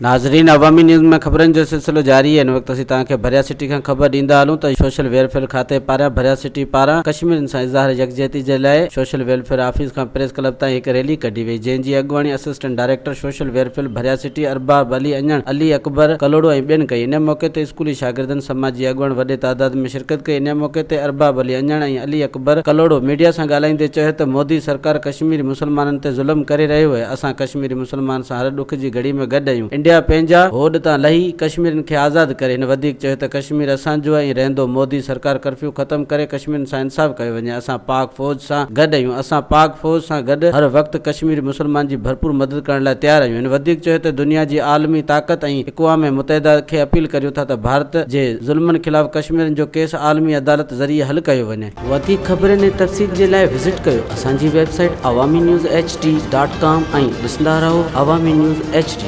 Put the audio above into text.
ناظرين عوامي نيوز ۾ خبرن جو سلسلو جاري آهي هن وقت اسين توهان کي ڀريا سٽي کان خبر ڏيندا هلون ته سوشل ويلفيئر کاتي پاران ڀريا سٽي پاران ڪشميرين سان اظهار يڪجهتي جي لاء سوشل ويلفيئر آفيس کان پريس ڪلب تائين هڪ ريلي ڪڍي وئي جنهن جي اڳواڻي assistant director social welfare Bhiria city Arbab Ali Unar Ali Akbar Kalhoro ۽ ٻين ڪئي ان موقعي تي اسڪولي شاگردن سماجي اڳواڻ وڏي تعداد ۾ شرڪت ڪئي ان موقعي تي ارباب علي اڃڻ ۽ علي اڪبر ڪلهوڙو ميڊيا سان ڳالهائيندي چيو ته مودي سرڪار ڪشميري مسلمانن تي ظلم ڪري رهيو اهي اسان ڪشميري مسلمان سان هر ڏک جي گهڙي ۾ گڏ آهيون، انڊيا پنهنجا هوڏ تان لهي ڪشميرين کي آزاد ڪري، هن وڌيڪ چيو ته ڪشمير اسان جو آهي ۽ رهندو، مودي سرڪار ڪرفيو ختم ڪري ڪشميرين سان انصاف ڪيو وڃي، اسان پاڪ فوج سان گڏ آهيون، اسان پاڪ فوج سان گڏ هر وقت ڪشميري مسلمان جي ڀرپور مدد ڪرڻ لاء تيار آهيون، هن وڌيڪ چيو ته دنيا جي عالمي طاقت ۽ اقوام متحده کي اپيل ڪريون ٿا ته ڀارت جي ظلمن خلاف ڪشميرين جو ڪيس عالمي عدالت ذريعي حل ڪيو وڃي. وڌيڪ خبرن ۽ تفصيل جي لاء وزٽ ڪيو اسان جي website Awami news H D dot com ۽ ڏسندا رهو عوامي نيوز ايڇ ڊي.